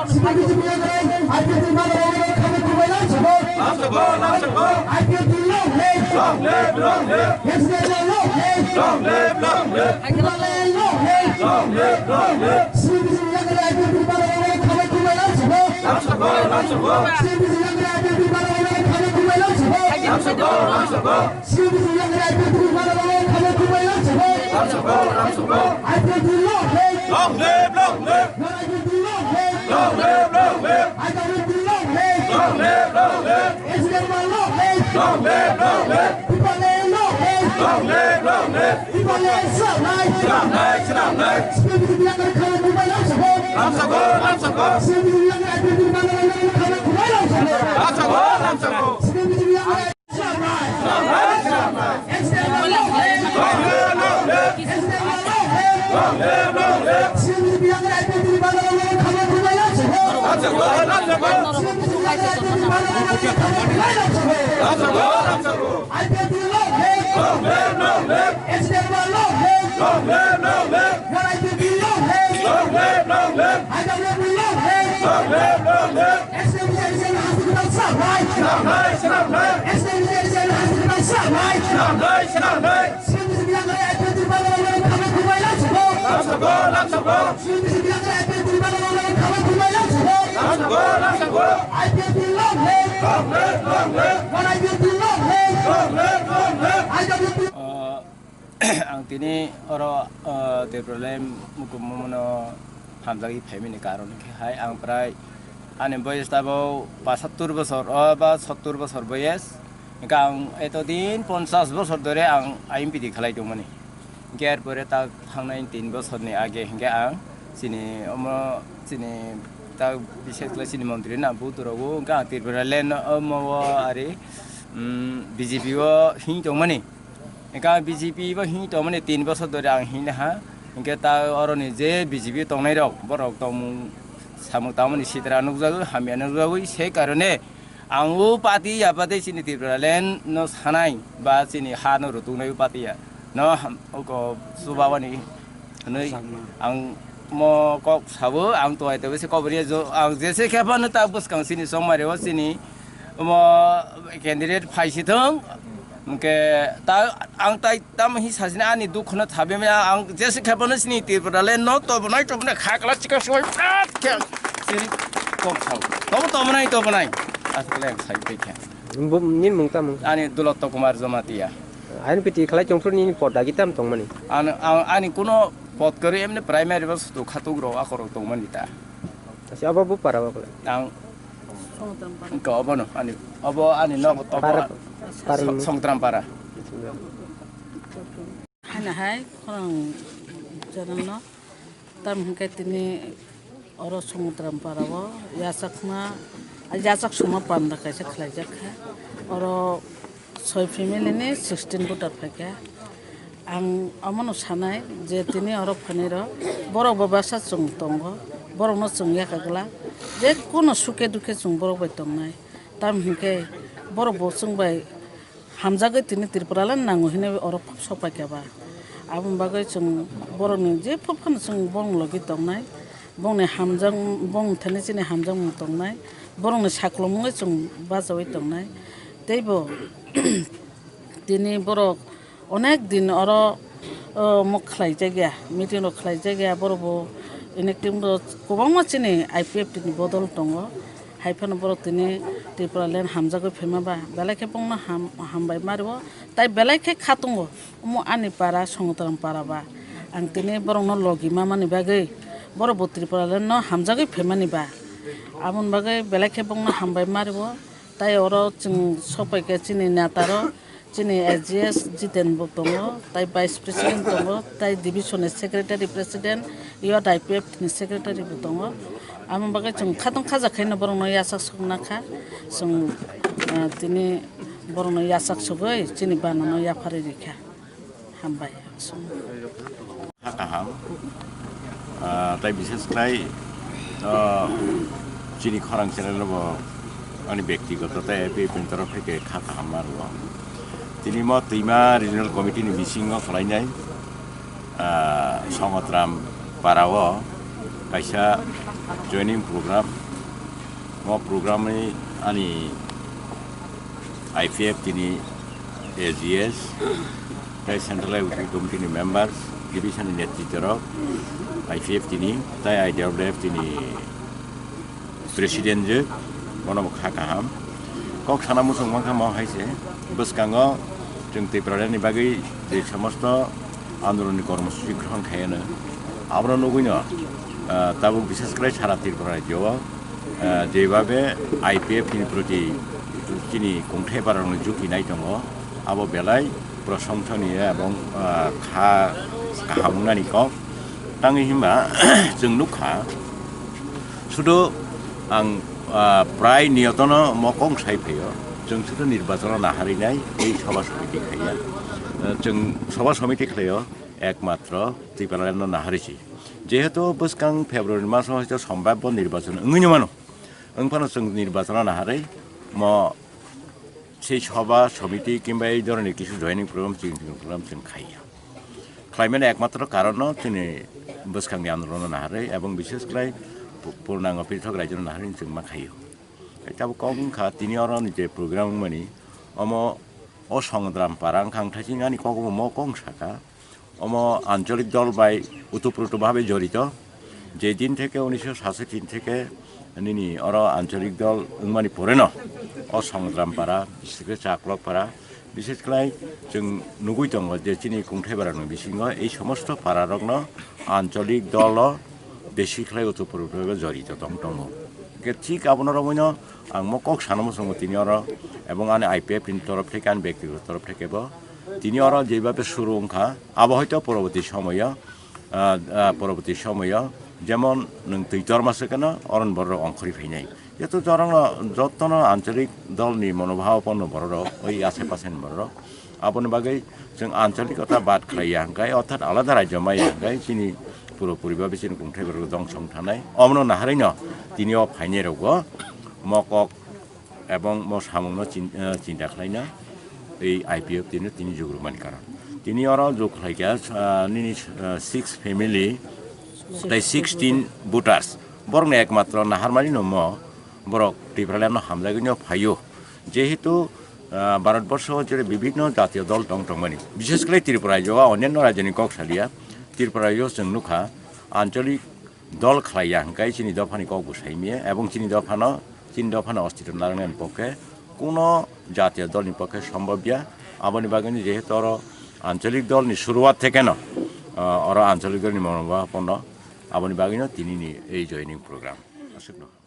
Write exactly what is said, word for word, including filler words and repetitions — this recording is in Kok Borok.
Long live, long live. Long live, long live. Long live, long live. Lamsoko, lamsoko. Lamsoko, lamsoko. Lamsoko, lamsoko. Long live, long live. Long live, long live. Long live, long live. Long live, long live. Long live, long live. Swnamnai, swnamnai. Lamsoko, lamsoko. Lamsoko, lamsoko. Ang tini oro, ah, Tipraland mukumung no hamjagwi phaimani karon khe hai ang prai ani boyes tabuk pasattur bosor o ba sottur bosor boyes. Hingke ang eto din ponchas bosor dore ang I M P T khalai tongmani. Hingke er pore ta thangnai tin bosorni age hingke ang chini omo chini ta bises khlai chini montri na butu rogo hingke ang Tripura land omo o ari, mm, B J P o hing tongmani. Hingke ang B J P bo hing tongmani tin bosor dore ang hing ha. Hingke ta oroni je B J P tongnai rok borok tongmung samung tangmani sitra nukjago hamya nukjago se karone Ang o party ya bade chini Tipraland no sanai ba chini ha no rutuknai o party ya. No ham-, oko subawani hwnwi ang mo kok sabo ang to aito bese kobor ya jo ang jese khe phano ta bwskang chini chongmari o chini mo candidate phai si thung. Hwnkhe ta ang tai Tamo hi sasini ani dukhono thabi maya ang jese khe bono sini Tripura le no to bonai to bonai khakla chika soi prat khe sini kok sao. Tobo to bonai to bonai. Asle ang sai pe khe. Bo nini mung tamo? Ani Dulotto Kumar Jamatia. Ani piti khlai chongthur nini pod dagi tam tongmani? An, an, ani kuno pod kari emne primary bas to khatuk ro akorok tongmani ta. Tasi abo bo para ba khlai. Ang Songtram para. Ka obo no ani obo ani nok obo Para, para So-, ni. Songtram para. Haina hai khorang channel no tam hingke tini oro Songtram para o yachakma, yachak suma panda kaisa khlaijak kha. Oro soi family ni sixteen voter phaikha. Ang omono sanai je tini oro phainai rok borok bo bwsa chwng tongo, borok no chwng yakha glak, je kono suke dukhe chwng borok bai tongnai. Tamo hinkhe borok bo chwng bai hamjagwi tini Tripura le nango hinwi oro sopaikha ba. Aboni bagwi chwng borokni je phano chwng borokni logi tongnai, bongni hamjak, bongni thani chini hamjakmung tongnai, borokni saklomungwi chwng bachaui tongnai. Teibo tini borok onek din oro, o, mok khlaijak ya, meeting rok khlaijak ya, borok bo inactive rok kwbangma chini I P F T ni bodol tongo. Hai phano borok tini Tripura land hamjagwi phaima ba, belai khe bongno ham-, hambai ma rwo, tai belai khe kha tongo. Omo ani para Songotram para ba, ang tini borokno logi ma mani bagwi borok bo Tripura land no hamjagwi phaimani ba, aboni bagwi belai khe bongno hambai ma rwo. Tai oro chwng sopai khe chini neta rok, chini A G S Jiten bo tongo, tai Vice President tongo, tai Division ni Secretary President, Youth I P F ni Secretary bo tongo. Amo bagwi chwng khatong khaja khaino borokno yachak sokna kha, chwng, ah, tini borokno yachak sogwi chini bana no yapharwi rikha. Hambai. Ha kaham. Ah, tai bises khlai, ah, chini khorang channel bo ani bektigoto tai A P F N torof theke kha kaham ma rwo. Tini mo twima regional committee ni bisingo khlainai, ah, Songotram para o Kaisa joining program, o program ni ani I P F T ni A G S, tei Central Executive Committee ni members, division ni netritwa rok, I P F T ni, tei I W F T ni president je, bono bo kha kaham. Kok sana muchung mankha mo hai se, bwskango chwng Tipraland ni bagwi je somosto andolon ni kormosuchi grohon khaiyano, abono nugwino, ah, tabuk bishes khlai sara Tripura rajyo o, ah, jebhabe I P F ni proti chini kongthai barokni juki nai tongo, abo belai prosongchoniya ebong, ah, kha kaham wngnani kok. Tangwi himba chwng nukha, sudu ang, ah, prai niyotono mo kong sai phaio, chwng sudu nirbachono naharwi nai tei soba somiti khaiya. Ah, chwng soba somiti khlaio ekmatro Tipralandno naharwi si. Jehetu bwskang February maso hoito sombhabbo nirbachon wngwi mano, wng phano chwng nirbachono naharwi mo sei soba somiti kimba ei dhoroni kisu joining program chwng, chwng program chwng khaiya. Khlaimani ekmatro karonno chini bwskangni andolonno naharwi ebong bishes khlai pu-, purnango pithok raijono naharwi chwng ma khaio. Tei tabuk kok wngkha tini oro ni je program wngmani, omo o Songram para wngkha, ang thaiching ani kok omo kong saka. Omo ancholik dol bai utuprutu bhabe jorito. Je din theke unisho sasoi tin theke nini oro ancholik dol wngmani poreno o Songram para, bishes khe Chaklok para, bishes khlai chwng nugwi tongo je chini kongthai barani bisingo ei somosto para rokno ancholik dolo besi khlai utuprutu jorito tong tongo. Ke thik abono romwino ang mo kok sana muchungo tini oro ebong ani I P F ni torof theke ani bektigoto torof theke bo tini oro jebhabe suru wngkha, abo hoito poroboti somoyo, ah, ah, poroboti somoyo jemon nwng twi torma se keno oron borok ongkhorwi phainai. Jeto jorongno jottono ancholik dolni monobhab ponno bororok, oi asai pasai ni bororok. Aboni bagwi chwng ancholikota bad khlaiya hwnkhe, orthat alada rajyo maya hwnkhe chini puro puriba bisini kongthai borok dongsom thanai. Omono naharwino tini o phainai rogo mokok ebong mo samungno chin-, eh, chinta khlaina ei I P F T no tini jugrumani karon. Tini oro jug khlaikha, ah, nini, ah, six family tei sixteen voters. Borokni ekmatro naharmani no mo borok Tipraland no hamjagwi no phaio. Jehetu, ah, Bharat borsho jere bibhinno jatiyo dol tong tongmani. Bishes khlai Tripura rajyo o, onyanno rajyoni kok saliya. Tripura rajyo chwng nukha, ancholik dol khlaiya hwnkhe chini dophani kok bo saimaya, ebong chini dophano, chini dophano ostito narwknani pokhe kuno jatiyo dolni pokhe sombobya. Aboni bagwino jehetu oro ancholik dolni suruwat thekeno, ah, oro ancholik dolni monobhab ponno, aboni bagwino tinini ei joining program. Aswkno.